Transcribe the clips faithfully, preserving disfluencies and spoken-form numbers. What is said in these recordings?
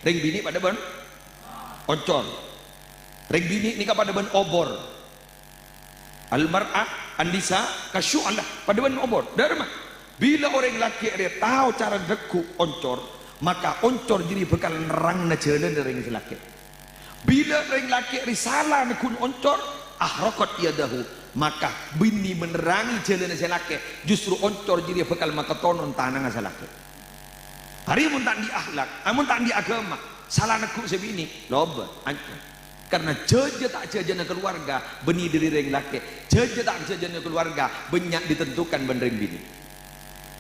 Rèng binè' padâ bân oncor. Rèng binè' nèka padâ bân obor. Al-mar'a, an-nisa, kasyu'lah, padâ bân obor. Dâ'ramma? Bilâ orèng lakè' rèya tao cara neggu' oncor, maka oncor jârèya bhâkal nerrangana jhâlânna rèng sè lakè'. Bilâ rèng lakè' rèya sala neggu'na oncor, ahraqat yadahu, maka binè menerrangi jhâlânna sè lakè', justru oncor jârèya bhâkal makatonon tanangnga sè lakè'. Arèya mon ta' andi' akhlak, a, mon ta' andi' aghâma, sala neggu' sè binè', lobâr, ancor. Karna jhâjâ ta' jhâjâna kalowarga bânnè dâri rèng lakè', jhâjâ ta' jhâjâna kalowarga bânnya' ditentukan bân rèng binè'.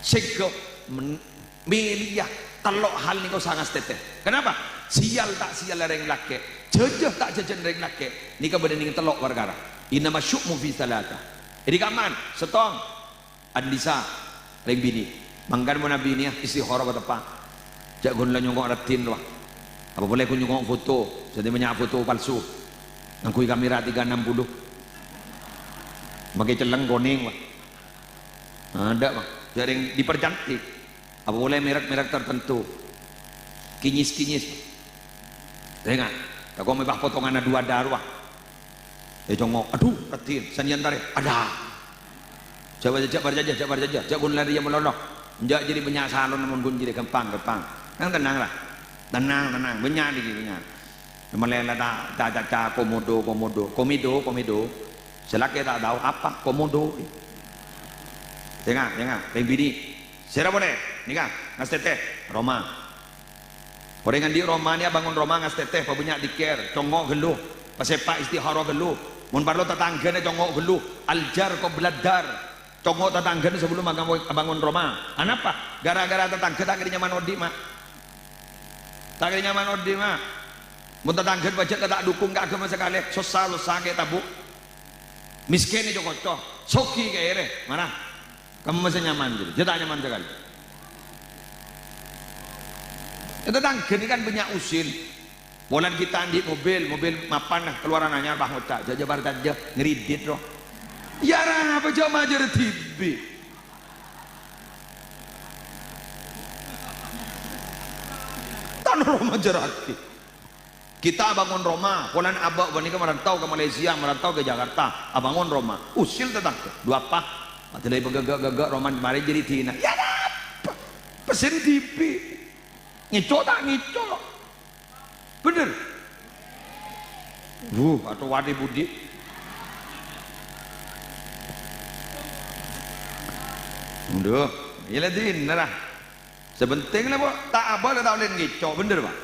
Sèngko' men-, mèlèya tello' hal nèko sanga satètè. Kenapa? Siyal ta' siyalla rèng lakè', jhâjâ ta' jhâjâna rèng lakè', nèka bânnè nèng tello' parkara. Innama syu'mu fi salata. Jadi kaman, settong. An-nisa, rèng binè'. Mangkana mon abinèya istikharah pateppa'. Jhâ' ghun la nyongngo' raddhin rowa. Apa polè ghun nyongngo' foto, sè bânnya' foto palsu. Ngangghuy kamera tiga enam puluh. Makè cellèng konèng, wah. Adâ', wah. Jhâ' rèng dipercantik. Apa polè merek-merek tertentu. Kinyis-kinyis. Dengar, tako' mè' pas potonganna dua daru, wah. Ècongngo', "Adhu, raddhin, sanèyan tarè." "Adâ'." "Jhâ' parcajâ, jhâ' parcajâ, jhâ' ghun larèya malolo. Enjâ' jârèya bânnya' salon mon ghun jârèya, ghâmpang, ghâmpang. Nang tennang, la. Tennang, tennang, bânnya' nèkè, bânnya'." Malè la ta', ta' caca komodo, komodo. Komedo, komedo. Sè lakè ta' tao apa komodo. Dengar, dengar, rèng binè'. Sèra polè, nèka, ngasatètè, roma. Orèng andi' roma nèya bangon roma ngasatètè, pabânnya' dzikir, congngo' ghâllu, pasèpa' istikharah ghâllu. Mon parlo tatangghâna congngo' ghâllu, al-jar qabla dar. Congngo' tatangghâna sabellunna abangon roma. Anapa? Gara-gara tatangghâ ta' kèra nyaman odi', Ma'. Ta' kèra nyaman odi', Ma'. Mon tatangghâ pajhât la ta' dhukung ka aghâma sakalè, sossa, sossa kè tabu'. Mèskèn èco-koco, soghi kèrè, mara. Kemma sè nyaman, jârèya. Jhâ' ta' nyaman sakalè. È tatangghâ nèka kan bânnya' usil. Polana kita andi' mobil, mobil mapan, kalowaran anyar, pas ngoca', "Jhâ', jhâ' parcajâ, ngridit, ro." Yâ, arapa jhâ' majâr dhibi'? Tan ro majârraghi. Kita abangon roma, polana abâ' panèka marantau ka Malaysia, marantau ka Jakarta, abangon roma. Usil tatangghâ, "Dhu apa?" Adâlai pagâgâ'-gâgâ' roma marè jârèya dinah. Yâ napa? Pèssèna dhibi'. Ngèco' ta' ngèco'? Bhender? Wuh, atowadi budi. Ndhu, iyâ la dinah, ra. Sè pentèng la, Po', ta' abâ' la ta' ollè ngèco', bhender, Pa'?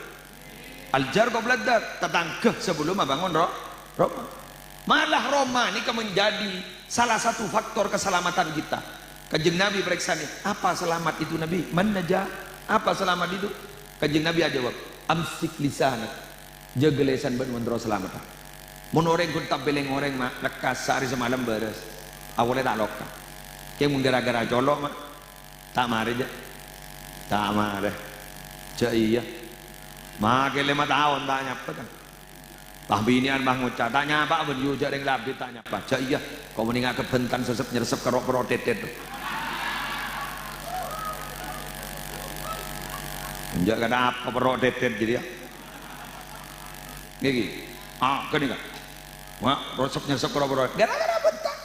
Al-jar qabla dar, tatangghâ sabellunna abangon ro-, roma. Malah roma nèka menjadi salah satu faktor keselamatan kita. Kanjeng Nabi parèksanè, "Apa selamat itu, Nabi? Man naja? Apa selamat itu?" Kanjeng Nabi ajâwâb, "Amsik lisanak." Jâgâ lèsan bâ'na mon terro salamet. Mon orèng ghun tapèlèng orèng, Ma', lekkas saarè samalem bârâs. Awalè ta' loka. Kèng mon ghârâ-ghârâ colo', Ma'. Ta' marè, jâ'. Ta' marè. Jâ' iyâ. Makè lèma taon ta' nyapa, kan. Pas binè'an pas ngoca', "Ta' nyapa, bân yu, jâ' rèng labit ta' nyapa." Jâ' iyâ. Ko' mendingan kebhentan sesep nyersep karo pèro' tètèt. Enjâ' kenapa pèro' tètèt jârèya. Nèkè. Ah, kènè, kan. Wah, resep nyersep pèro'-pèro'. Gara-gara bhentan.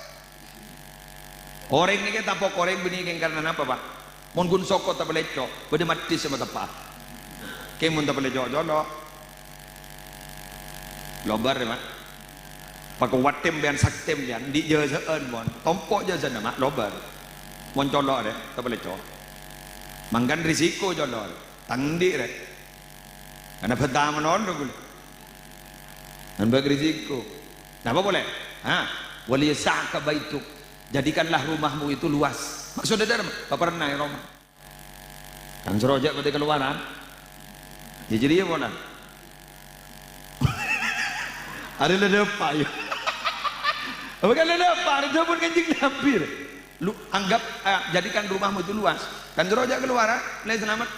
Orèng nèkè tapok orèng bânnè kèng karna napa, Pa'? Mon ghun soko tapalèco', bâdâ maddhis sè mateppa'a. Kèng mon tapalèco' colo'. Lobâr, rè, Ma'. Pakowat tèmpèyan, sak tèmpèyan, andi' jâsa'an, mon. Tompo' jâsa'anna, Ma', lobâr. Mon colo', rè, tapalèco'. Mangkana risiko colo', rè. Tang andi', rè. Karna bhânta manono ghulâ. Kan bâk risiko. Napa polè? Ha? "Waliyasa'ka baituk." Jadikanlah rumahmu itu luas. Maksudnya dalam, paperna è roma. Kan soro jâ' patè kalowaran. Jâ' jârèya polè. Arè la dâpa', yâ. Apa kan la dâpa', arè dhâbuna Kanjeng Nabi, rè. Lu anggap, eh, jadikan rumahmu itu luas. Kan soro jâ' kalowaran, la salamet.